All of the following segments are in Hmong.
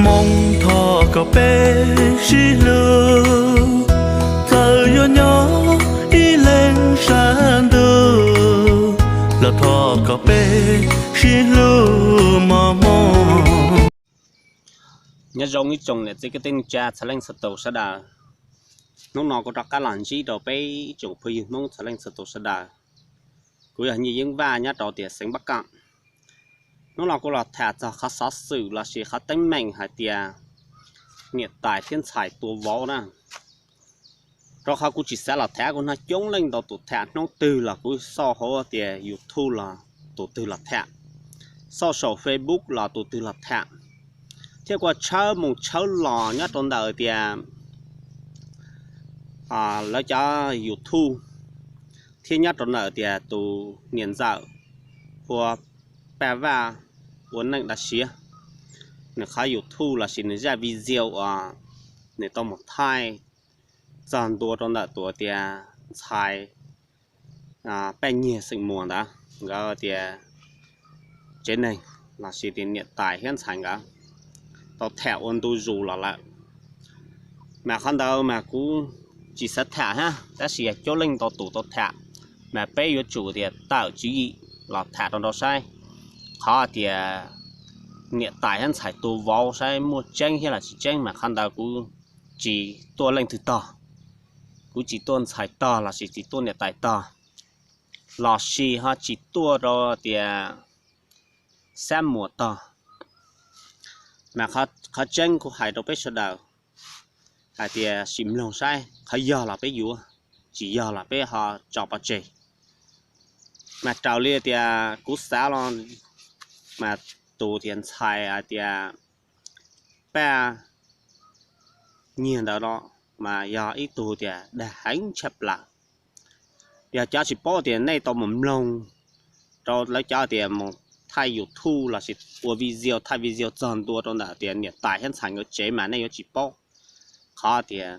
Hmoob thov kom peb sib hlub, txawm yuav nyob ib leeg sab ntuj, los thov kom peb sib hlub mos mos. Nyob zoo ib tsoom niam txiv kwv tij neej tsa txhua leej txhua tus sawv daws. Hnub no kuv rov qab los ntsib rau peb ib tsoom phooj ywg Hmoob txhua leej txhua tus sawv daws. Kuv yog Nyiaj Yeeb Vaj nyob rau tiam xeev Npab Kaj. Hnub no kuv los tham txog qhov xov xwm lossis qhov teeb meem hais tias niam tais thiab ntxhais tua vauv na. Rau qhov kuv tsis xav los tham, kuv hnov coob leej ntau tus tham, hnub twg los kuv xauj hauv tias YouTube los tus twg los tham, xauj saum Facebook los tus twg los tham, thiab kuv tshawb mus tshawb los nyob rau ntawm tias lawv cov YouTube, thiab nyob rau ntawm tias tus niam ntxawm hu ua Paj Vaj ua neej dav siav, nws qhov YouTube lossis nws zaj video uas nws tau mus thaij txog ntua rau ntawm tus tias ntxhais Paj Nyiag xeem Muas ntawd, nkawd tias tsev neeg lossis tias niam tais thiab ntxhais nkawd tau tham ua ntu zus los lawm. Mas qhov ntawd mas kuv tsis xav tham thiab, tab sis yog coob leej ntau tus tau tham, mas peb yuav tsum tias tawm tswv yim los tham rau nrau saib qhov tias niam tais thiab ntxhais tua vauv saib muaj tseeb thiab los tsis tseeb. Mas qhov ntawd kuv tsis tuaj leej twg tog, kuv tsis tuaj ntxhais tog lossis tsis tuaj niam tais tog, lossis ho tsis tuaj rau tias Xab Muas tog. Mas qhov tseeb kuv hais rau peb sawv daws hais tias sim mloog saib, qhov yog los peb yuav, tsis yog los peb ho tso pov tseg. Mas raws li tias kuv xav los, mas tus tias ntxhais hais tias Paj Nyiag ntawd los mas yog ib tug tias dag heev tshaj plaws. Yog cov tsis paub tias nej tau mus mloog rau lawv cov tias mus thaij YouTube lossis ua video, thaij video txog ntua rau ntawm tias niam tais thiab ntxhais nkawd tsev mas nej yuav tsis paub qhov tias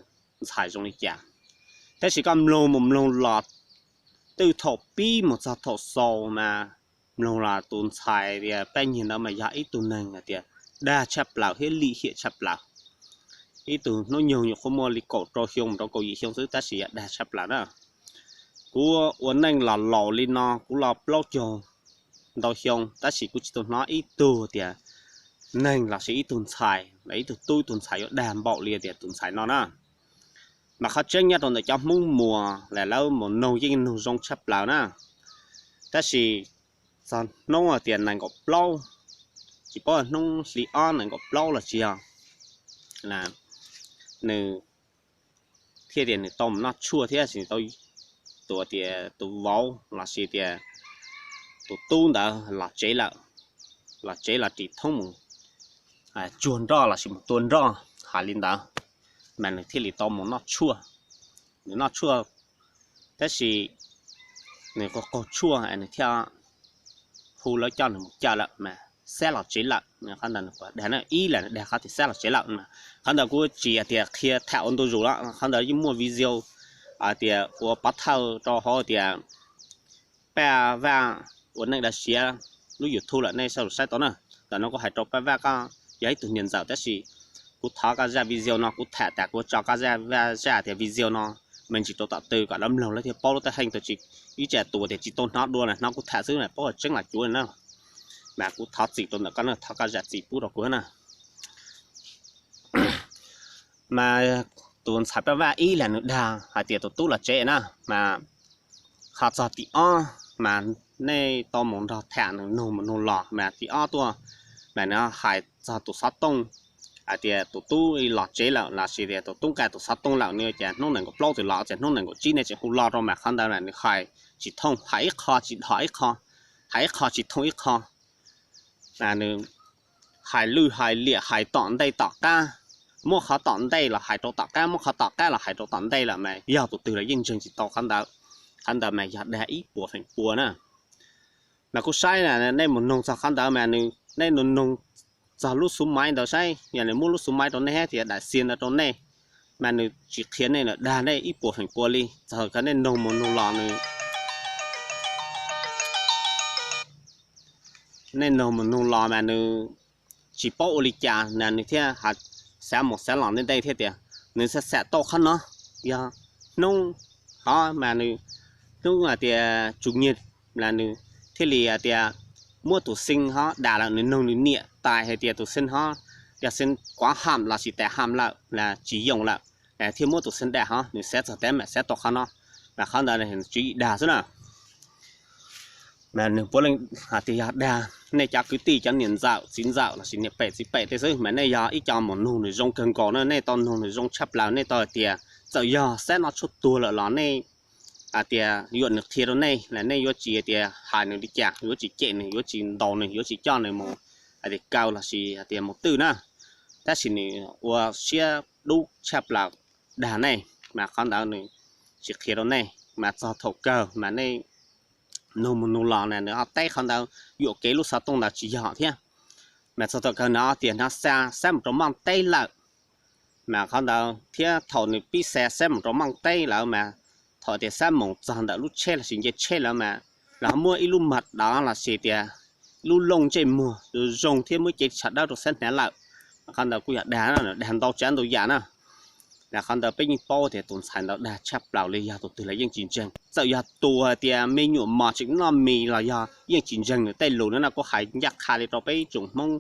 ntxhais zoo li cas. Tab sis koj mloog mus mloog los, twb thaum pib mus txog thaum xaus mas mloog los tus ntxhais tias Paj Nyiag ntawd mas yog ib tug neeg hais tias dag tshaj plaws thiab lim hiam tshaj plaws. Ib tug hnub nyoog nyuam qhuav muaj li kaum rau xyoo mus rau kaum yim xyoo xwb tab sis yog dag tshaj plaws na. Kuv ua neej los laus li no kuv los plaub caug ntau xyoo tab sis kuv tsis tau hnov ib tug tias neeg lossis ib tug ntxhais los ib tug tub ib tug ntxhais yuav dag npaum li tias tus ntxhais no na. Mas qhov tseeb nyob rau ntawm cov Hmoob Muas lawv mus noog yeej noog zoo tshaj plaws na. Tab sis txog hnub tias nees nkaum plaub, tsis paub hnub hli ob nees nkaum plaub los tsis yog, nws thiaj tias nws tau mus noj tshuaj thiab tsis tau, tus tias tus vauv lossis tias tus tub ntawd los tsev lawm, los tsev los ris thoob mus tsuag nroj lossis mus tua nroj hais li ntawd, mas nws thiaj li tau mus noj tshuaj. Nws noj tshuaj tab sis nws qaug qaug tshuaj nws thiaj hu lawv coj nws mus cawm lawm mas Xab los tsev lawm. Qhov ntawd nws dag na, ib los nws dag qhov tias Xab los tsev lawm. Qhov ntawd kuv tsis tias qhia tham ua ntu zus los qhov ntawd yeej muaj video tias ua pov thawj rau hauv tias Paj Vaj ua neej dav siav lub YouTube lawm nej sawv daws saib tau na. Ntawm no kuv hais rau Paj Vaj koj yog ib tug niam ntxawm tab sis kuv thov koj zaj video no kuv tham tas kuv tso koj zaj, zaj tias video no me ntsis rau tom tw kom lawv mloog lawv thiaj paub lub tab heej tau tsis ib tsam tus tias tsis tau hnov dua na hnov kuv tham xwb na paub tseeb los cuav na. Mas kuv thov txim rau ntawm koj na, thov koj zam txim pub rau kuv na. Mas tus ntxhais Paj Vaj ib los nws dag hais tias tus tub los tsev na, mas ho txog tim ob mas nej tau mus nrog tham nws nug mus nug los mas tim ob tuaj mas nws hais txog tus xov tooj hais tias tus tub los tsev lawm lossis tias tus tub nqa tus xov tooj lawm no ces hnub nees nkaum plaub twb los ces hnub nees nkaum tsib nej tseem hu lo rau mas qhov ntawd mas nws hais tsis thooj, hais ib qho tsis dhos ib qho, hais ib qho tsis thooj ib qho. Nws hais lwj hais liam hais tom ntej tom qab, muab qhov tom ntej los hais rau tom qab, muab qhov tom qab los hais rau tom ntej lawm mas yog tus twg los yeej ntseeg tsis tau qhov ntawd. Qhov ntawd mas yog dag ib puas feem pua na. Mas kuv saib nej mus noog txog qhov ntawd mas nws, nej nug noog txog lub xuv maiv ntawd saib yog nws muab lub xuv maiv rau nej thiab tias daim xia ntawd rau nej, mas nws tsis qhia nej lawm dag nej ib puas feem pua li. Txog koj nej noog mus noog los nws, nej noog mus noog los mas nws tsis paub ua li cas na nws thiaj xav mus xav los ntej ntej thiab tias nws xav xam tau qhov no, yog hnub hov mas nws hnub hais tias tsuas nyiag las nws thiaj li hais tias muab tus xeeb hov dag lawm, nws nug nws niam tais hais tias tus xeeb hov yog xeeb kuav ham los sis tas ham lawm las tsis yoo lawm, thiaj muab tus xeeb dag hov, nws xav txog teeb meem xav tau qhov no, mas qhov ntawd tsuas yog dag xwb na. Mas nws puav leej hais tias yog dag nej cov kwv tij cov niam ntxawm txiv ntxawm los sis niam pem txiv pem tej xwb, mas nej yog ib co mus nug nws zoo kawg nkaus na, nej tau nug nws zoo tshaj plaws, nej tau hais tias txawm yog xab no tshuaj tuag lawm los nej hais tias yuav nws qhia rau nej las nej yuav tsis hais tias hais nws li cas, yuav tsis cem nws, yuav tsis ntaus nws, yuav tsis coj nws mus hais tias kaw los sis hais tias mus twj na. Tab sis nws ua siab dub tshaj plaws dag nej, mas qhov ntawd nws tsis qhia rau nej, mas txog thaum kawg mas nej nug mus nug los na nws ho teb qhov ntawd yuam kev lub xov tooj ntawd tsis yog thiab. Mas txog thaum kawg no tias hnov xa xab mus rau Mooj teb lawm, mas qhov ntawd thiab thaum nws pib xa xab mus rau Mooj teb lawm mas thaum tias xab mus txog ntawm lub tsheb los sis nce tsheb lawm mas los muab ib lub mag dov los sis tias lub looj ntsej muag zoo thiab muab cev tshav dawb rau xab hnav lawm. Qhov ntawd kuj yog dag, dag ntau tsav ntau yam na. Las qhov ntawd peb yeej paub tias tus ntxhais ntawd dag tshaj plaws li, yog tus twg los yeej tsis ntseeg, txawm yog tus hais tias me nyuam mos tseem noj mis los yog yeej tsis ntseeg nws tej lus no na. Kuv hais ncaj qha li rau peb tsoom Hmoob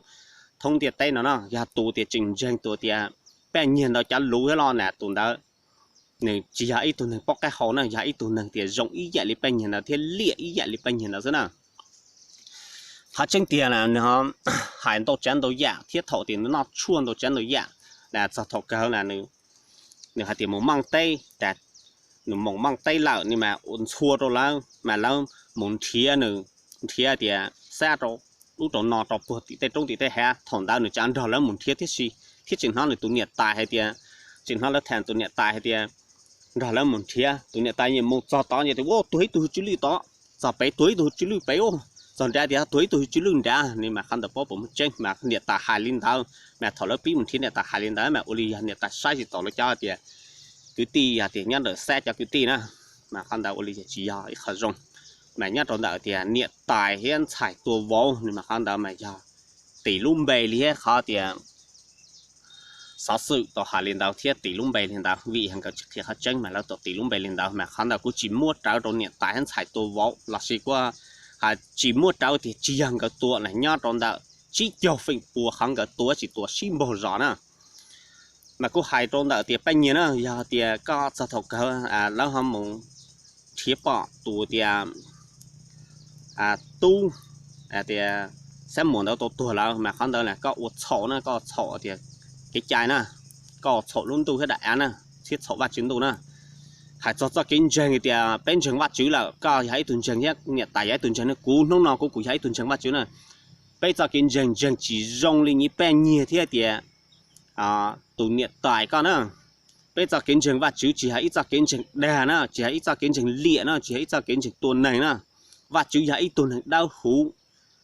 thoob ntiaj teb no na, yog tus tias tseem ntseeg tus tias Paj Nyiag ntawd cov lus thiab los na tus ntawd nws tsis yog ib tug neeg paub qab hau na, yog ib tug neeg tias zoo ib yam li Paj Nyiag ntawd thiab liam ib yam li Paj Nyiag ntawd xwb na. Qhov tseeb tiag las nws hais ntau tsav ntau yam thiab thaum tias nws noj tshuaj ntau tsav ntau yam, las txog thaum kawg las nws hais tias mus Mooj teb, nws mus Mooj teb lawm ni mas ua ntxhua rau lawv mas lawv mus nrhiav nws, nrhiav tias xab rau ub rau no rau puag tim tej roob tim tej hav. Thaum ntawd nws tseem nrog lawv mus nrhiav thiab si, thiab tseem hnov nws tus niam tais hais tias, tseem hnov lawv tham tus niam tais hais tias nrog lawv mus nrhiav, tus niam tais yeej mus txog tod ces tias ua tuag ib tug hwj tswj lwj tod, txog pem tuag ib tug hwj tswj lwj pem ub, txog nrad tias tuag ib tug hwj tswj lwj nrad ni mas qhov ntawd paub puas muaj tseeb mas niam tais hais li ntawd. Mas thaum lawv pib mus nrhiav niam tais hais li ntawd mas ua li yog niam tais saib tsis taus lawv cov tias kwv tij yog tias nyob ntawm xab cov kwv tij na, mas qhov ntawd ua li yog tsis yog ib qho zoo. Mas nyob rau ntawm tias niam tais thiab ntxhais tua vauv ni mas qhov ntawd mas yog tim lub npe li thiab qhov tias xov xwm tau hais li ntawd thiab tim lub npe li ntawd vim yog nkawd tsis qhia qhov tseeb mas lawv tau tim lub npe li ntawd. Mas qhov ntawd kuv tsis muab rawv rau niam tais thiab ntxhais tua vauv los sis kuj tsis muab rawv tias tsis yog nkawd tua na, nyob rau ntawm tsib caug feem pua qhov nkawd tua tsis tua sib npaug zos na. Mas kuj hais rau ntawm tias Paj Nyiag na, yog tias koj txog thaum kawg lawv ho mus nrhiav pom tus tias tub tias Xab Muas ntawd tau tuag lawm mas qhov ntawd na koj ua txhaum na, koj txhaum tias kev cai na, koj txhaum lub ntuj thiab daim av na, thiab txhaum Vajtswv ntuj na. Hais txog txoj kev ntseeg tias peb ntseeg Vajtswv lawm, koj yog ib tug ntseeg thiab niam tais yog ib tug ntseeg na, kuv hnub no kuv kuv yog ib tug ntseeg Vajtswv na. Peb txoj kev ntseeg ntseeg tsis zoo li nyiv Paj Nyiag thiab tias tus niam tais koj na. Peb txoj kev ntseeg Vajtswv tsis yog ib txoj kev ntseeg dag na, tsis yog ib txoj kev ntseeg liam na, tsis yog ib txoj kev ntseeg tua neeg na. Vajtswv yog ib tug neeg dawb huv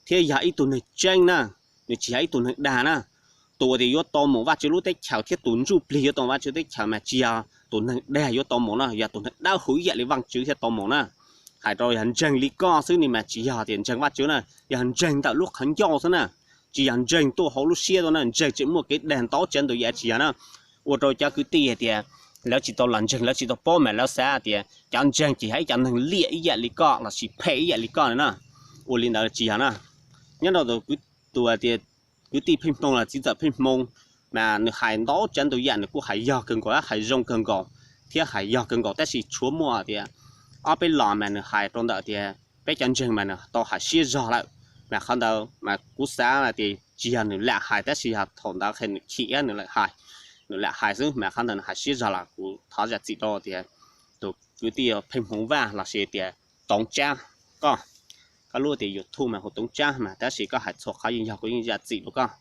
thiab yog ib tug neeg tseeb na, nws tsis yog ib tug neeg dag na. Tus uas tias yuav tau mus Vajtswv lub teb chaws thiab tus ntsuj plig yuav tau mus Vajtswv teb chaws mas tsis yog tus neeg dag yuav tau mus na, yog tus neeg dawb huv ib yam li Vajtswv thiaj tau mus na. Hais rau yog ntseeg li koj xwb ni mas tsis yog tias ntseeg Vajtswv na, yog ntseeg ntawm lub qhov ncauj xwb na, tsis yog ntseeg tuaj hauv lub siab tuaj na, ntseeg tseem muaj kev dag ntau tsav ntau yam tsis yog na. Ua rau cov kwv tij hais tias lawv tsis tau los ntseeg, lawv tsis tau paub mas lawv xav tias cov ntseeg ces yog ib cov neeg liam ib yam li koj los sis phem ib yam li koj na. Ua li ntawd tsis yog na. Nyob rau tus, tus tias kwv tij Pheej Hmoo los txiv ntxawm Pheej Hmoo mas nws hais ntau tsav ntau yam, nws kuj hais yog kawg nkaus, hais zoo kawg nkaus thiab hais yog kawg nkaus, tab sis tshuav muaj tias ob peb los mas nws hais rau ntawm tias peb cov ntseeg mas nws tau hais siab zog lawm. Mas qhov ntawd mas kuv xav tias tsis yog nws lam hais, tab sis yog thaum ntawd qhia nws chim nws lam hais, nws lam hais xwb, mas qhov ntawd nws hais siab zog los kuv thov zam txim rau tias tus kwv tij Pheej Hmoo Vaj los sis tias Toov Tsab, koj, koj lub tias YouTube mas hu Toov Tsab mas tab sis koj hais txhua qhov yeej yog, kuv yeej zam txim rau koj.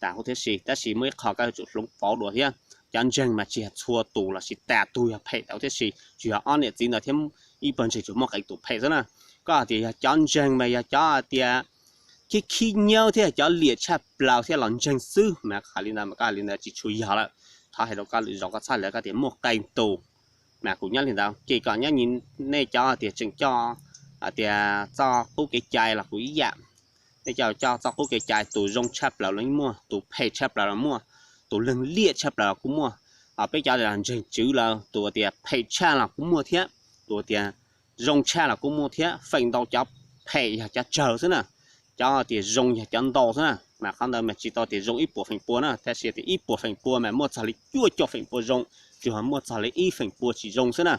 Tas huv thiab si, tab sis muaj ib qho koj yuav tsum hloov pauv dua thiab. Cov ntseeg mas tsis yog txhua tus los sis tas tug yog phem tau thiab si, tsuas yog ob niam txiv ntawd thiab ib pawg ntseeg tsuas muaj qee tus phem xwb na. Koj hais tias yog cov ntseeg mas yog cov tias khib khib nyiab thiab cov liam tshaj plaws thiab los ntseeg xwb mas hais li ntawd mas koj hais li ntawd tsis tshua yog lawm. Thov hais rau koj lwm zaus koj txhob hais koj tias muaj qee tus mas kuv nyob li ntawd ces kom nyob nej cov tias tseem coj tias txoj qub kev cai los kuv ib yam. Peb cov coj txoj qub kev cai tus zoo tshaj plaws los muaj, tus phem tshaj plaws los muaj, tus leeg liaj tshaj plaws los kuj muaj. Peb cov ntseeg tswv lawm tus tias phem tshaj los kuj muaj thiab, tus tias zoo tshaj los kuj muaj thiab. Feem ntau cov phem yog cov tsawg xwb na, cov tias zoo yog cov ntau xwb na. Mas qhov ntawd mas tsis tau tias zoo ib puas feem pua na, tab sis tias ib puas feem pua mas muaj txog li cuaj caum feem pua zoo, tsuas muaj txog li ib feem pua tsis zoo xwb na.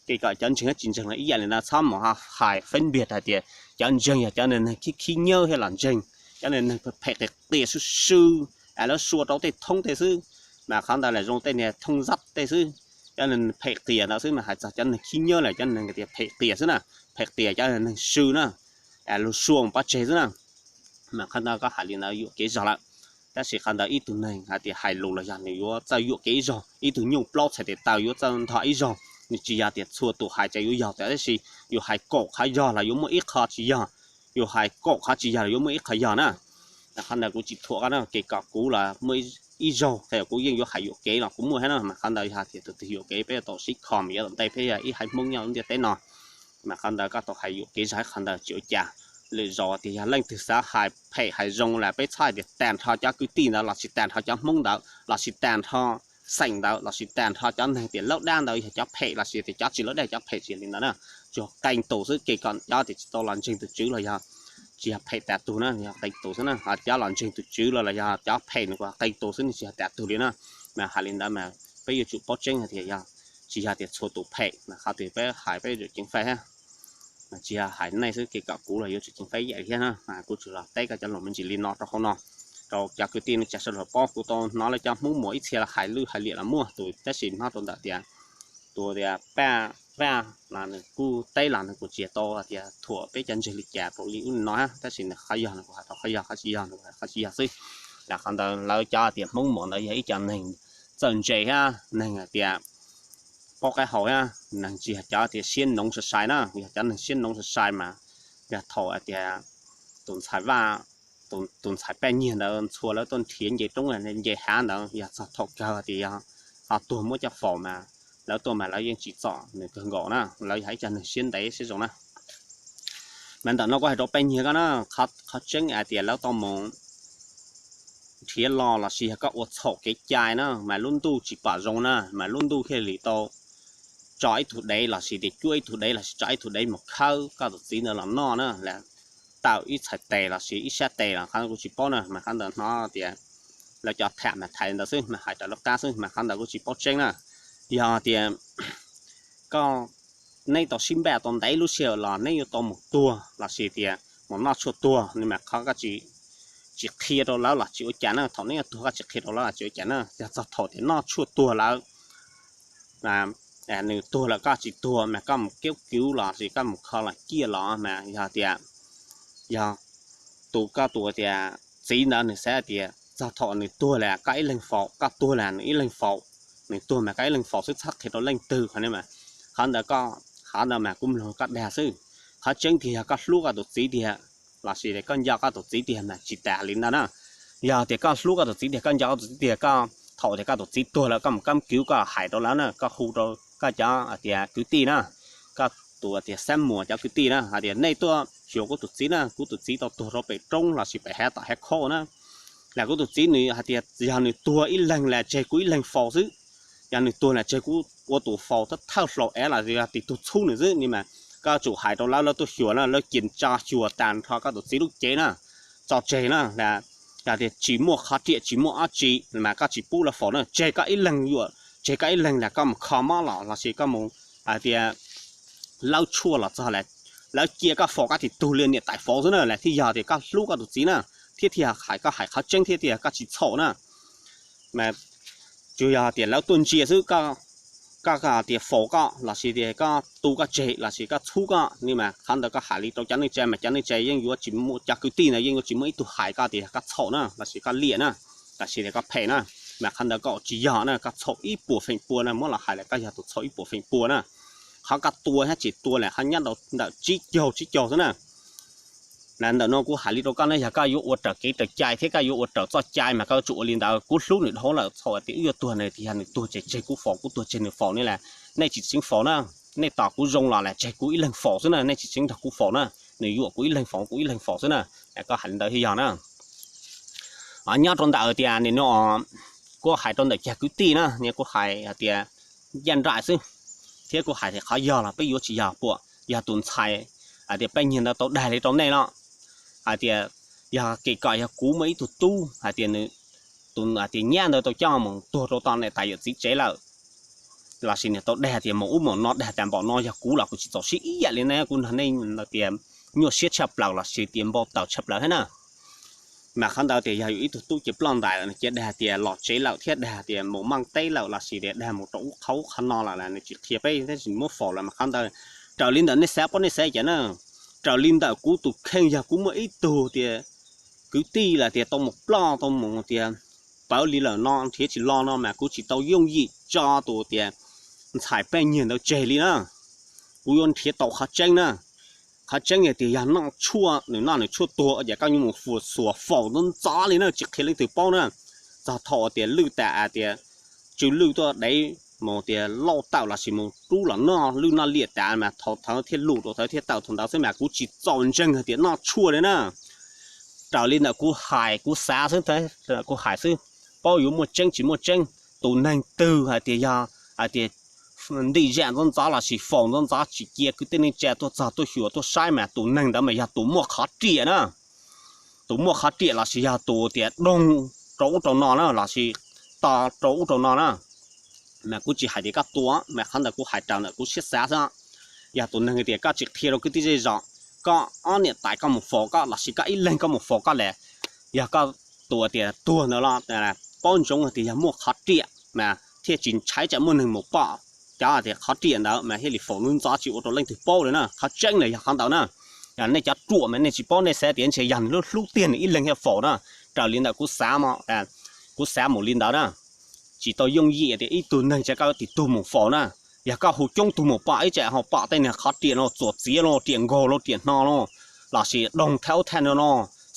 Ces kom cov ntseeg tsis ntseeg los ib yam li ntawd, txhob mus hais feb npiag hais tias cov ntseeg yog cov neeg khib khib nyiab thiab los ntseeg, cov neeg phem qias qias swb swb, lawv sua rau tej thoob tej xwb. Mas qhov ntawd lam zoo tej niag thoob zab tej xwb, cov neeg phem qias ntawd xwb. Mas hais txog cov neeg khib nyiab lawm cov neeg tias phem qias xwb na, phem qias cov neeg swb na, lug sua mus pov tseg xwb na. Mas qhov ntawd koj hais li ntawd yuam kev zog lawm. Tab sis qhov ntawd ib tug neeg hais tias hais lus los yog nws yuav txawj yuam kev ib zaug, ib tug nyuj plaub txhais tes taw yuav txawj ntho ib zaug. Nws tsis yog tias txhua tus hais ces yuav yog tias, tab sis yus hais kaum qhov yog los yuav muaj ib qho tsis yog, yus hais kaum qhov tsis yog los yuav muaj ib qho yog na. Qhov ntawd kuv tsis thuam koj na, ces kom kuv los muaj ib zaug ces kuv yeej yuav hais yuam kev los kuv muaj thiab na. Mas qhov ntawd yog tias tus twg yuam kev peb yuav tau sib kho mas yuav tom ntej peb yog ib haiv Hmoob nyob lub ntiaj teb no. Mas qhov ntawd koj tau hais yuam kev zog qhov ntawd tsis ua cas. Lwm zaus tias yog leej twg xav hais phem hais zoo los peb txhob hais tias tag nrho cov kwv tij ntawd lossis tag nrho cov Hmoob ntawd lossis tag nrho xeem ntawd lossis tag nrho cov neeg tias laub dab ntawd yog cov phem lossis tias cov tsis laub dab cov phem, tsis li ntawd na. Tsuas qee tus xwb, ces kom cov tias tsis tau los ntseeg tus Tswv los yog tsis yog phem tas tug na, yog qee tus xwb na. Ho cov los ntseeg tus Tswv los los yog cov phem nws kuj qee tus xwb, nws tsis yog tas tug li na. Mas hais li ntawd mas peb yuav tsum paub tseeb hais tias yog tsis yog tias txhua tus phem, mas qhov twg peb hais peb yuav tsum ceev faj thiab. Mas tsis yog hais nej xwb, ces kom kuv los yuav tsum ceev faj ib yam thiab na. Mas kuv tsuas los teb koj cov lus me ntsis li no rau hauv no, rau cov kwv tij neej tsa sawv daws paub. Kuv tau hnov lawv cov Hmoob Muas ib txhia los hais lwj hais liam los muaj tus, tab sis hnov rau ntawm tias tus tias Paj Vaj los nws kuj teb los nws kuj tsis tau tias thuam peb cov ntseeg li cas rau li ub li no, tab sis nws qhov yog nws kuj hais rau qhov yog, qhov tsis yog nws kuj hais qhov tsis yog xwb. Lam qhov ntawd lawv cov tias Hmoob Muas ntawd yog ib cov neeg txawj ntse thiab neeg tias paub qab hau thiab, neeg tsis yog cov tias siab noov sai sai na, yog cov neeg siab noov sai sai mas yog thaum tias tus ntxhais Vaj, tus ntxhais Paj Nyiag ntawd ntxhua lawv tuaj nrhiav nce roob nce hav ntawd yog txog thaum kawg tias yog ho tuag muab coj faus mas lawv tuaj mas lawv yeej tsim txom nws kawg nkaus na, lawv yog ib cov neeg siab ntev siab zoo na. Mas ntawm no kuv hais rau Paj Nyiag koj na, qhov tseeb hais tias lawv tau mus nrhiav los lossis yog koj ua txhaum kev cai na mas lub ntuj tsis pom zoo na, mas lub ntuj thiaj li tau tso ib tug dev lossis tias cuab ib tug dev lossis tso ib tug dev mus khawb koj tus txiv ntawd los noj na, tawm ib txhais tes lossis ib sab tes los qhov kuv tsis paub na. Mas qhov ntawd hnov tias lawv cov tham mas tham li ntawd xwb, mas hais raws lub qab xwb, mas qhov ntawd kuv tsis paub tseeb na. Yog tias koj, neb tau sib npaj tau ntev lub sij hawm los neb yuav tau mus tuag lossis tias mus noj tshuaj tuag no mas qhov koj tsis qhia rau lawv los tsis ua cas na. Thaum neb yuav tuag koj tsis qhia rau lawv los tsis ua cas na. Yog txog thaum tias noj tshuaj tuag lawm, nws tuag lawm koj tsis tuag mas koj mus keb kwv lossis koj mus kho los ciaj los mas yog tias, yog tus koj tus tias txiv ntawd nws xav tias txog thaum nws tuag lawm koj ib leeg faus, koj tuag lawm nws ib leeg faus, nws tuag mas koj ib leeg faus xwb txhob qhia rau leej twg qhov no mas. Qhov ntawd koj, qhov ntawd mas kuv mloog koj dag xwb. Qhov tseeb tiag yog koj hlub koj tus txiv tiag lossis koj nco koj tus txiv tiag mas tsis tas li ntawd na. Yog tias koj hlub koj tus txiv tiag, koj nco koj tus txiv tiag, koj thaum tias koj tus txiv tuag lawm koj mus kab kwv koj hais rau lawv na, koj hu rau koj cov tias kwv tij na, koj tus tias Xab Muas cov kwv tij na hais tias nej tuaj xyuas kuv tus txiv na, kuv tus txiv tau tuag rau pem roob lossis pem hav tom hav khauj na. Las kuv tus txiv nws hais tias yog nws tuag ib leeg las tseg kuv ib leeg faus xwb. Yog nws tuag las tseg kuv ua tus faus thawj thawj hlau av los yog tis tug txhub nws xwb. Ni mas koj tsum hais rau lawv, lawv tuaj xyuas na, lawv cia tso xyuas tag nrho koj tus txiv lub cev na, tso tseg na. Yog tias tsis muaj qhov riam tsis muaj ob tsi mas koj tsis pub lawv faus na, tseg koj ib leeg yuam, tseg koj ib leeg las koj mus kho mob los lossis koj mus hais tias lawv tshuaj los txog las, lawv cia koj faus koj tis tug li niam tais faus xwb na, las thiaj yog tias koj hlub koj tus txiv na, thiab thiaj hais koj hais qhov tseeb thiab tias koj tsis txhaum na. Mas tsuas yog tias lawv tuaj ntsia xwb, koj, koj tias faus koj lossis tias koj tu koj tseg lossis koj txhub koj ni mas qhov ntawd koj hais li rau cov neej tsa mas cov neej tsa yeej yuav tsis muaj, cov kwv tij ntawd yeej yuav tsis muaj ib tug hais koj tias koj txhaum na lossis koj liam na lossis tias koj phem na. Mas qhov ntawd koj tsis yog na, koj txhaum ib puas feem pua na, muab los hais las koj yog tus txhaum ib puas feem pua na. Qhov koj tua thiab tsis tua las qhov nyob rau ntawm tsib caug tsib caug xwb na. Ntawm no kuv hais li rau koj na, yog koj yuav ua raws kev raws cai thiab koj yuav ua raws txoj cai mas koj yuav tsum ua li ntawd. Kuv hlub nws dhau lawm, txhaum tias wb yuav tuag na, tias yog nws tuag tseg tseg kuv faus, kuv tuag tseg nws faus ne las, nej tsis tseev faus na. Nej tos kuv zoo los las tseg kuv ib leeg faus xwb na, nej tsis tseev nrog kuv faus na. nws yuam kuv ib leeg faus, kuv ib leeg faus xwb na. Koj hais li ntawd thiaj yog na. Nyob rau ntawm tias nim no kuv hais rau ntawm cag kwv tij na, kuv hais hais tias ncaj nraim xwb, thiab kuv hais tias qhov yog los peb yuav tsis yog puam, yog tus ntxhais hais tias peb nyiag ntawd tau dag li rau nej no, hais tias yog kev kom yog kuv muaj ib tug tub hais tias nws, tus hais tias nyab ntawd tau coj mus tuag rau tom niam tais yawm txiv tsev lawm, lossis nws tau dag tias mus ub mus no dag tas npaum no, yog kuv los kuv tsis txaus siab ib yam li nej, kuv nrog nej tias nyuaj siab tshaj plaws lossis tias npau taws tshaj plaws thiab na. Mas qhov ntawd tias yog yus ib tug tub ces ploj ntais lawm, cia dag tias los tsev lawm thiab dag tias mus npaj teb lawm lossis tias dag mus rau ub qhov ub qhov no lawm, nws tsis qhia peb thiab tsis muab faus lawm mas qhov ntawd raws li ntawm nej xav pab nej xav cas na. Raws li ntawm kuv tus kheej yog kuv muaj ib tug tias kwv tij los tias tau mus ploj tau mus tias pawv li lawm no nrhiav tsis los no mas kuv tsis tau yooj yim tso tus tias ntxhais peb nyiag ntawd tseg li na. Kuv yuav nrhiav tau qhov tseeb na. Qhov tseeb tias yog noj tshuaj, nws noj nws tshuaj tuag ces koj yuav mus xuas faus ntxov ntxov li na, tsis qhia leej twg paub na. Txog thaum tias lwj tas tias tsw lwj tuaj dev mus tias lauj tawm lossis mus rub los noj lwj noj liam tas mas thaum thawv thiaj lus rau thawv thiaj tawm thaum ntawd xwb mas kuv tsis txaus ntseeg hais tias noj tshuaj li na. Raws li ntawm kuv hais kuv xav xwb, kuv hais xwb, paub yuav muaj tseeb tsis muaj tseeb. Tus neeg twg hais tias yog hais tias ntim zam ntxov ntxov lossis faus ntxov ntxov tsis cia kwv tij neej tsa tuaj txog tuaj xyuas tuaj saib mas tus neeg ntawd mas yog tus muaj qhov riam na. Tus muaj qhov riam lossis yog tus tias doog rau ub rau no na lossis to rau ub rau no na. Mas kuv tsis hais tias koj tua, mas qhov ntawd kuv hais raws ntawm kuv siab xav xwb. Yog tus neeg tias koj tsis qhia rau kwv tij zej zos, koj ob niam tais koj mus faus koj lossis koj ib leeg koj mus faus koj lawm, yog koj tua tias tuag ntawd los paub ntsoov tias yog muaj qhov riam mas thiaj tsis ntshai tsam muaj neeg mus pom cov tias qhov riam ntawd mas thiaj li faus ntxov ntxov tsis ua rau leej twg paub li na. Qhov tseeb los yog qhov ntawd na. Nej cov ruam mas nej tsis paub, nej xav tias ntshe yog nws hlub hlub tiag nws ib leeg thiaj faus na. Raws li ntawm kuv xav, kuv xav mus li ntawd na. Tsis tau yooj yim tias ib tug neeg tsa koj ib tug mus faus na. Yog koj hu coob tug mus pom ib tsam ho pom tej niag qhov riam no txuas txiav los riam nkaug los riam hno los lossis doog thab thaj no no,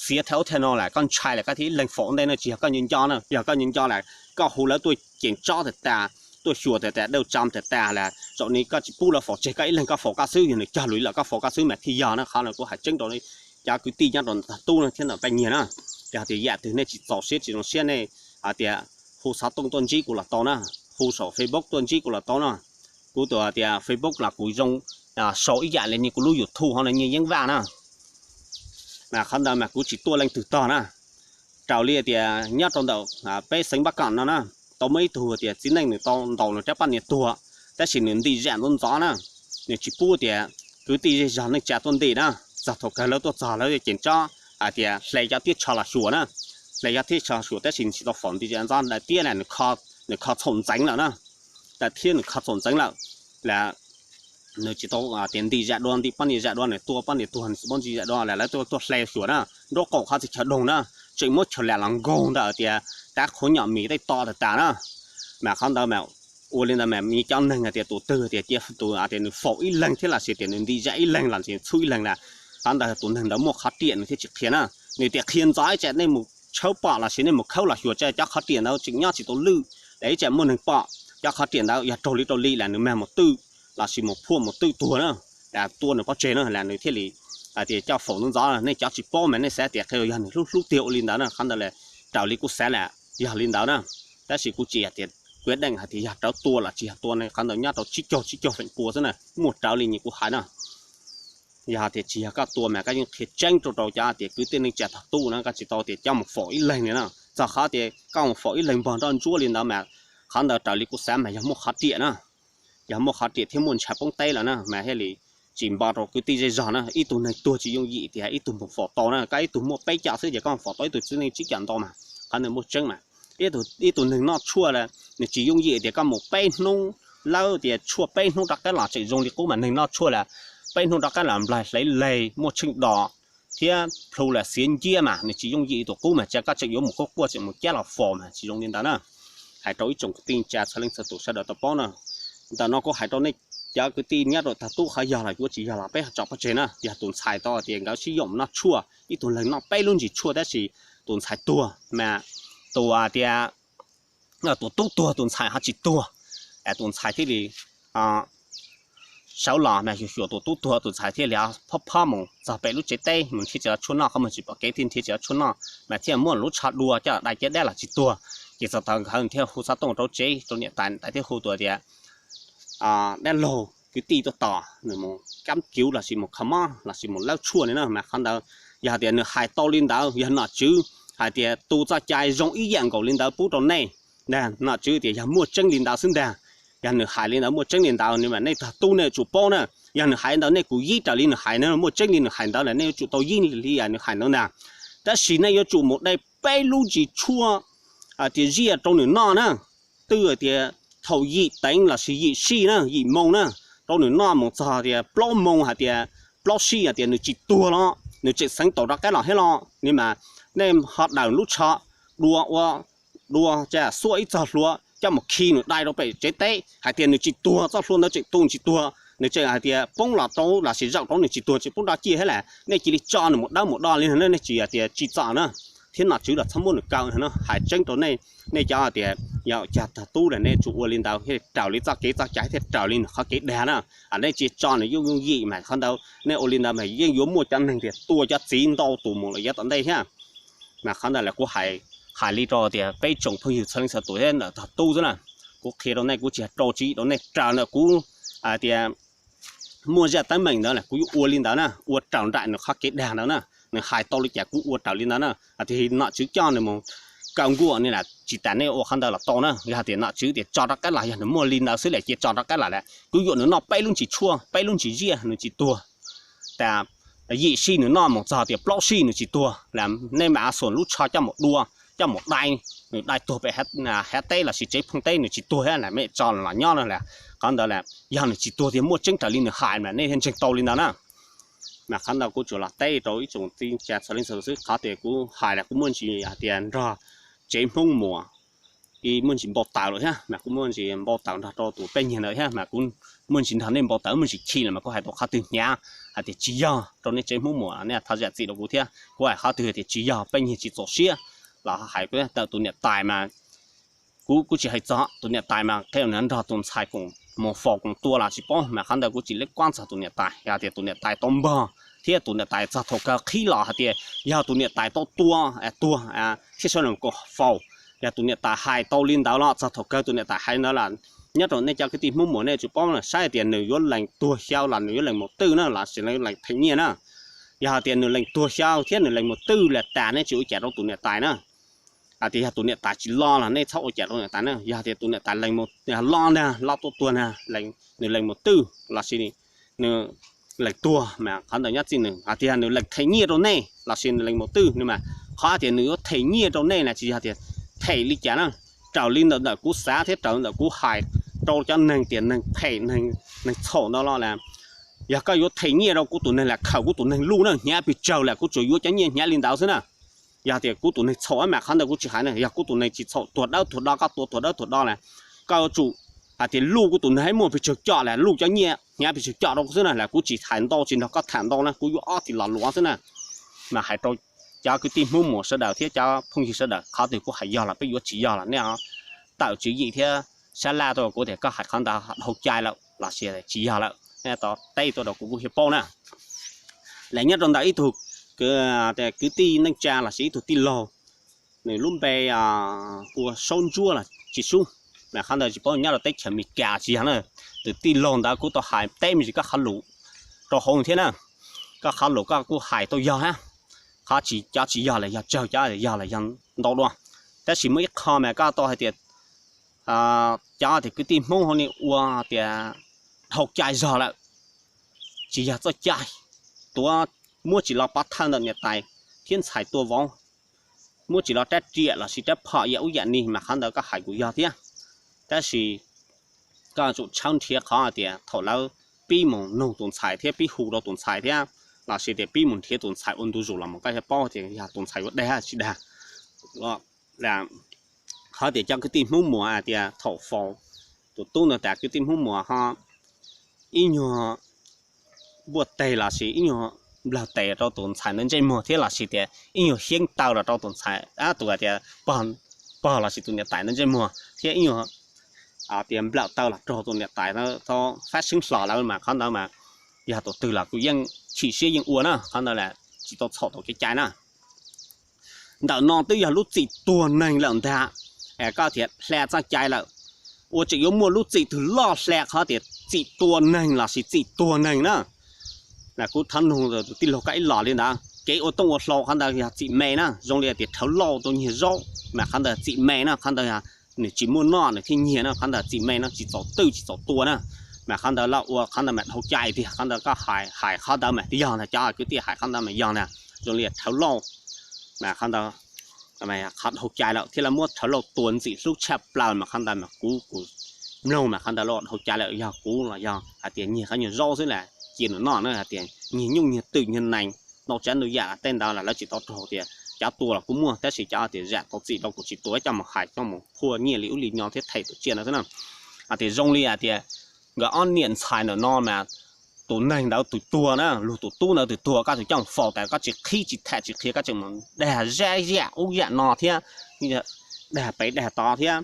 xiav thab thaj no lawm koj ntshai lawm koj thiaj ib leeg faus ntej na. Tsis yog koj nco nco na, yog koj nco nco lawm koj hu lawv tuaj ceev tsob tas tas, tuaj xyuas tas tas, dawj tso tas tas lawm, zaum no koj tsis pub lawv faus tseg koj ib leeg koj faus koj xwb, yog nws cog lus lawm koj faus koj xwb mas thiaj yog na. Qhov no kuv hais tseeb rau cov kwv tij nyob rau ntawm tog tub no thiab ntawm paj nyiag na. Yog tias yam twg nej tsis txaus siab tsis zoo siab nej hais tias hu xov tooj tuaj ntsib kuv los tau na, hu saum Facebook tuaj ntsib kuv los tau na. Kuv tus hais tias Facebook los kuv zoo sau ib yam li kuv lub YouTube ho no nyiaj yeeb vaj na. Mas qhov ntawd mas kuv tsis tuaj leej twg tog na. Raws li tias nyob rau ntawm peb xeev Npab Kom no na, tau muaj ib tug tias txiv neej nws tau ntaus nws rab poj niam tuag, tab sis nws ntim zam ntxov ntxov na, nws tsis pub tias kwv tij zej zog neej tsa tuaj ntim na. Txog thaum kawg lawv tuaj txog lawv ceev tsob hais tias hle cov tiab tsho los xyuas na, hle cov tiab tsho xyuas tab sis nws tsis tau faus ntim zam ntxov daim tiab na, nws kho txhaum ntxeev lawm na, daim tiab nws kho txhaum ntxeev lawm. Lawv nws tsis tau tias ntim zam dua, ntim poj niam zam dua, nws tua poj niam tuag nws tsis paub ntim zam dua lawm, lawv tuaj tuaj hle xyuas na, nraub qaum qhov txhia chaw doog na, tseem muab chaw lam los nkaug ntawm tias tav qhuav nyom mis tej to tas tas na. Mas qhov ntawd mas ua li ntawd mas cov neeg hais tias tus twg tias cia tus tias nws faus ib leeg thiab lossis tias nws ntim zam ib leeg lossis txhub ib leeg na, qhov ntawd tus neeg ntawd muaj qhov riam nws thiaj tsis qhia na. Nws tias qhia ntxov ib tsam nej mus tshawb pom lossis nej mus khawb los xyuas tsam cov qhov riam ntawd tseem nyob tsis tau lwj, ib tsam muaj neeg pom cov qhov riam ntawd yog raug li raug li las nws mag mus twj lossis mus phuaj mus twj tuag na, tua nws pov tseg na las nws thiaj li hais tias coj faus ntxov ntxov. Nej cov tsis paub mas nej xav tias qhia yog nws hlub hlub tiag ua li ntawd na, qhov ntawd las raws li kuv xav las yog li ntawd na. Tab sis kuv tsis hais tias kuv deej hais tias yog rawv tua los tsis yog tua ne, qhov ntawd nyob rau tsib caug tsib caug feem pua xwb na, muaj rawv li nyias kuv hais na. Yog tias tsis yog koj tua mas koj yeej qhia tseeb rau rau cov tias kwv tij neej tsa tog tub na, koj tsis tau tias coj mus faus ib leeg li na. Txog qhov tias koj mus faus ib leeg npog nroj ntsuab li ntawd mas qhov ntawd raws li kuv xav mas yog muaj qhov riam na, yog muaj qhov riam thiab muaj ntshav poob teb lawm na mas thiaj li tsis npo rau kwv tij zej zog na. Ib tug neeg tuag tsis yooj yim tias ib tug mus faus tau na, koj ib tug muaj peb caug xwb ces koj mus faus tau ib tug txiv neej tsib caug ntau mas qhov ntawd muaj tseeb mas. Ib tug neeg noj tshuaj las nws tsis yooj yim tias koj mus peb hnub, lawv tias tshuaj peb hnub rov qab los tseem zoo li qub mas neeg noj tshuaj las peb hnub rov qab los nplaig hle leg muaj tsheej dos thiab plhu las xiav nciab mas nws tsis yooj yim li tus qub mas tsam koj tseem yuav mus quaj quaj tseem mus cab los faus mas tsis zoo li ntawd na. Hais rau ib tsoom kwv tij tsa txhua leej txhua tus sawv daws tau paub na. Ntawm no kuv hais rau nej cov kwv tij nyob rau tog tub qhov yog los yuav tsis yog los peb ho tso pov tseg na. Yog tus ntxhais tau tias nkawd sib yaum noj tshuaj, ib tug leeg noj peb lub ntsis tshuaj tab sis tus ntxhais tuag mas tus tias tus tub tuag tus ntxhais ho tsis tuag, tus ntxhais thiaj li sawv los mas xyuas xyuas tus tub tuag tus ntxhais thiaj li phob phob mus txog pem lub tsev teb mus nrhiav tsis tau tshuaj noj, qhov muag tsis pom kev thiaj nrhiav tsis tau tshuaj noj mas thiaj muab lub tsho dua coj dai caj dab los tsis tuag. Ces txog thaum nkawd thiaj hu xov tooj rau tsev rau niam tais, niam tais thiaj hu tus tias dab laug kwv tij tuaj tos nws mus kab kiuv lossis mus kho mob lossis mus lawb tshuaj li na. Mas qhov ntawd yog hais tias nws hais tau li ntawd, yog nom tswv hais tias tus txoj cai zoo ib yam nkaus li ntawd pub rau nej ntag, nom tswv tias yog muaj tseeb li ntawd xwb ntag. Yog nws hais li ntawd muaj tseeb li ntawd no mas nej tog tub nej yuav tsum paub na. Yog nws hais ntawd nej kuj yib raws li nws hais na, muaj tseeb li nws hais ntawd lawm nej yuav tsum tau yib li nws hais ntawd ntag. Tab sis nej yuav tsum mus dai peb lub ntsis tshuaj tias ziaj rau nws noj na, twb tias thaum yim teev lossis yim sij na, yim moo na, rau nws noj mus txog tias plaub moo hais tias plaub sij hais tias nws tsis tuag los nws tseem xeev tau rov qab los thiab los ni mas nej ho daws lub tsho dua ua dua tsam xuaj ib txoj hlua coj mus khi nws dai rau pem tsev teb hais tias nws tsis tuag, txoj hlua ntawd tseem tu tsis tuag, nws tseem hais tias poob los rau lossis zaum rau nws tsis tuag tseem poob rov ciaj thiab las nej cia li tso nws mus dawb mus do li no, nej tsis hais tias tsis txom na. Thiab nom tswv los txhob muab nws kaw no, hais tseeb rau nej, nej cov hais tias yog cog tog tub lawm nej yuav tsum ua li ntawd thiaj raws li txoj kev txoj cai thiaj raws li nws qhov kev dag na. Nej tsis tso nws yooj yooj yim mas qhov ntawd nej ua li ntawd mas yeej yuav muaj cov neeg tias tua cov txiv ntau tus mus lawm yav tom ntej thiab. Mas qhov ntawd lawm kuv hais li rau tias peb tsoom phooj ywg txhua leej txhua tus thiab ntawm tog tub xwb na, kuv qhia rau nej, kuv tsis yog rau tswv yim rau nej raws ntawm kuv hais tias muaj zaj teeb meem ntawd lawm kuv yuav ua li ntawd na, ua raws nraim nws qhov kev dag ntawd na. Nws hais tau li cas kuv ua raws li ntawd na. Tias nom tswv coj nws mus kaw nkuaj ni las tsis tas nej ua qhov ntawd los tau na. Yog tias nom tswv tias tso rov qab los, yog nws muaj li ntawd xwb las cia tso rov qab los las kuv yuam nws noj peb lub ntsis tshuaj peb lub ntsis ziaj nws tsis tuag, tas yim sij nws noj mus txog tias plaub sij nws tsis tuag las nej mam xuas lub tsho coj mus dua, coj mus dai, nws dai tuag pem hav teb lossis tsev phooj teb nws tsis tuag thiab las mej tso los nyob no las. Qhov ntawd las yog nws tsis tuag tiag muaj tseeb raws li nws hais mas nej thiaj ntseeg tau li ntawd na. Mas qhov ntawd kuv tsuas los teb rau ib tsoom txiv tsa txhua leej txhua tus xwb, qhov tias kuv hais las kuv muaj ntsis hais tias nrog tsev Hmoob Muas muaj ntsis npau taws lawm thiab mas kuv muaj ntsis npau taws nrog rau tus pej nyag ntawd thiab mas kuv muaj ntsis nrog nej npau taws muaj ntsis chim lawm mas kuv hais tau qhov twg hnyav hais tias tsis yog rau nej tsev Hmoob Muas nej thov zam txim rau kuv thiab. Kuv hais qhov twg tias tsis yog pej nyag tsis txaus siab los hais kuv tawm tus niam tais mas kuv kuv tsis hais txog tus niam tais mas qhia nws nrog tus ntxhais koom mus faus koom tua los tsis paub mas qhov ntawd kuv tsis leb kuab txog tus niam tais. Yog tias tus niam tais tau npog thiab tus niam tais txog thaum kawg qhib los hais tias yog tus niam tais tau tua tuag thiab sawv daws koom faus, yog tus niam tais hais tau li ntawd los txog thaum kawg tus niam tais hais ntawd las nyob rau nej cov kwv tij Hmoob Muas nej yuav tsum paub na, saib tias nws yuav lees tuag xyaw los nws yuav lees mus twj na lossis lees them nyiaj na. Yog hais tias nws lees tuag xyaw thiab nws lees mus twj las tas nej tsis ua cas rau tus niam tais na. Hais tias yog tus niam tais tsis los los nej txhob ua cas rau niam tais na. Yog tias tus niam tais lees mus los ntag los tuaj tuag ntag, nws lees mus twj lossis nws lees tuag mas qhov ntawd nyob txij nws. Hais tias nws lees them nyiaj rau nej lossis nws lees mus twj no mas qhov tias nws yuav them nyiaj rau nej na tsis yog tias them li cas na, raws li ntawm ntawm kuv xav thiab raws ntawm kuv hais rau cov neeg tias neeg phem neeg txhaum ntawd los las yog koj yuav them nyiaj rau kuv tus neeg las khaws kuv tus neeg luj na hnyav pes tsawg las kuv tsuas yuav cov nyiaj hnyav li ntawd xwb na. Yog tias kuv tus neeg txhaum mas qhov ntawd kuv tsis hais na, yog kuv tus neeg tsis txhaum tuag dawb tuag do koj tua tuag dawb tuag do las koj yuav tsum hais tias luj kuv tus neeg hab muaj pes tsawg coj las luj cov nyiaj hnyav pes tsawg coj rau kuv xwb na las kuv tsis hais ntau tsis nrog koj tham ntau na kuv yuav ob txhais los luav xwb na. Mas hais rau cov kwv tij Hmoob Muas sawv daws thiab cov phooj ywg sawv daws qhov twg kuv hais yog los peb yuav tsis yog los nej tawm tswv yim thiab sab laj tuaj kuv tias koj hais qhov ntawd dhau cai lawm lossis tsis yog lawm nej teb tuaj rau kuv kuv thiaj paub na. Las nyob rau ntawm ib tug kwv tij neej tsa lossis ib tug tij laug, nws lub npe ua Saub Ntsuab los tsis sub, mas qhov ntawd tsis paub nyob rau teb chaws Amelikas tsis yog na. Tus tij laug ntawd kuv tau hais teb me ntsis koj qhov lus rau hauv thiab na, koj qhov lus koj kuj hais tau yog hab, qhov tsis cov tsis yog los yog tsawg, cov yog los yog ntau dua. Tab sis muaj ib qho mas koj tau hais tias cov tias kwv tij Hmoob hauv ni ua tias dhau cai zog lawm, tsis yog txoj cai, tuav muab tsis los pov thawj ntawm niam tais thiab ntxhais tua vauv, muab tsis los rab riam lossis rab phom yam ub yam ni mas qhov ntawd koj hais kuj yog thiab. Tab sis koj tsum tshawb nrhiav qhov tias thaum lawv pib mus nug tus ntxhais thiab pib hu rau tus ntxhais thiab lossis tias pib mus nrhiav tus ntxhais ua ntu zus los mus koj thiaj paub tias yog tus ntxhais yuav dag tsis dag. Qhov tias cov kwv tij Hmoob Muas hais tias thaum faus tus tub ntawd tas kwv tij Hmoob Muas ho ib nyuag npuaj teg lossis ib nyuag nplawg tes rau tus ntxhais ntawd ntsej muag thiab lossis tias ib nyuag hiab taw los rau tus ntxhais, tus hais tias pog lossis tus niam tais ntawd ntsej muag thiab ib nyuag tias nplawm taw los raug tus niam tais txhob fab seeb hlo lawm mas qhov ntawd mas yog tus twg los kuj yeej chim siab yeej ua na, qhov ntawd lam tsis tau txhaum tau kev cai na. Ntawm no twb yog lub txim tuag neeg lawm ntag, koj thiaj hla txoj cai lawm, ua tseem yuav muaj lub txim twg loj hla qhov tias txim tua neeg lossis txim tuag neeg na. Kuv thov nug tus tij laug koj ib los li ntawd, kev ua tooj ua hlau qhov ntawd yog txim me na, zoo li tias rhawv lauj tau nyiag zaub mas qhov ntawd txim me na, qhov ntawd yog nws tsis muaj noj nws thiaj nyiag na, qhov ntawd txim me no tsis txaus twj tsis txaus tua na. Mas qhov ntawd lawm ua qhov ntawd mas dhau cai tiag, qhov ntawd koj hais qhov ntawd mas yog ntag, cov kwv tij hais qhov ntawd mas yog ntag, zoo li rhawv lauj mas qhov ntawd qhov dhau cai lawm thiab lawv muab rhawv lauj tua ntxim hlub tshaj plaws mas qhov ntawd mas kuv kuv mloog mas qhov ntawd lawm dhau cai lawm, yog kuv los yog hais tias nyiag qhov nyuag zaub xwb las cia nws noj na, hais tias nyiag nyuj nyiag twm nyiag nees ntau tsav ntau yam tej ntawd los lawv tsis tau raug tias cov tua los kuj muaj, tab sis cov tias zam tau txim rau kuv tsis tua, coj mus hais coj mus phua nyiaj li ub li no thiab them tus tsiaj ntawd xwb na. Hais tias zoo li hais tias nkawd ob niam ntxhais ntawm no mas tus neeg ntawd tus tuag na, luag tus tub ntawd tus tuag koj tseem coj mus faus tas koj tsis qhib tsis tham tsis qhia, koj tseem mus dag zab yam ub yam no thiab, dag pem dag tod thiab,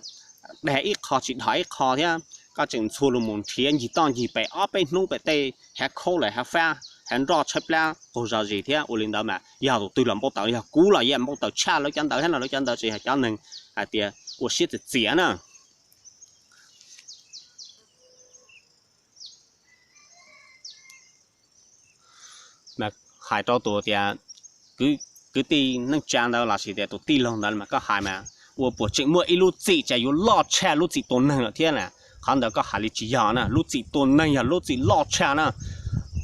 dag ib qho tsis dhos ib qho thiab, koj tseem ntxhua lug mus nrhiav ncig toj ncig pem ob peb hnub pem tej hav khaub lawm hav fab hav nroj tshaib plab qaug zog zis thiab. Ua li ntawd mas yog tus twg los npau taws, yog kuv los yeej npau taws tshaj lawv cov ntawd thiab no, lawv cov ntawd tsis yog cov neeg hais tias ua siab txias txias na. Hais rau tus tias kwv tij neej tsa ntawd lossis tias tus tij laug ntawd mas koj hais mas ua puas tseem muaj ib lub txim tsam yuav loj tshaj lub txim tua neeg lawm thiab na? Qhov ntawd koj hais li tsis yog na, lub txim tua neeg yog lub txim loj tshaj na.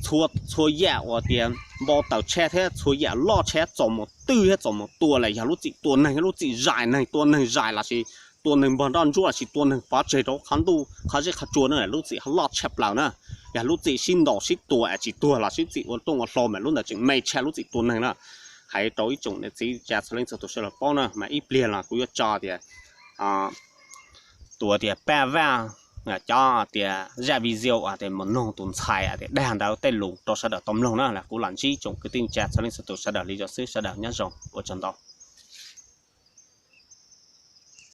Txhua yam uas tias npau taws tshaj thiab txhua yam loj tshaj txaus mus twj thiab txaus mus tua las yog lub txim tua neeg, lub txim zais neeg, tua neeg zais lossis tua neeg npog nroj ntsuab lossis tua neeg pov tseg rau qhov ntuj qhov zeb qhov tsua na, lub txim loj tshaj plaws na. Yog lub txim sib ntaus sib tua es tsis tuag los sib txim ua tooj ua hlau mas lub ntawd tseem me tshaj lub txim tua neeg na. Hais rau ib tsoom niam txiv tsa txhua leej txhua tus sawv daws paub na, mas ib pliag los kuv yuav tso tias tus tias Paj Vaj cov tias zaj video tias mus noog tus ntxhais tias dag ntawd tej lus rau sawv daws tau mloog na, los kuv los ntsib tsoom kwv tij tsa txhua leej txhua tus sawv daws li no xwb, sawv daws nyob zoo, ua tsaug ntau.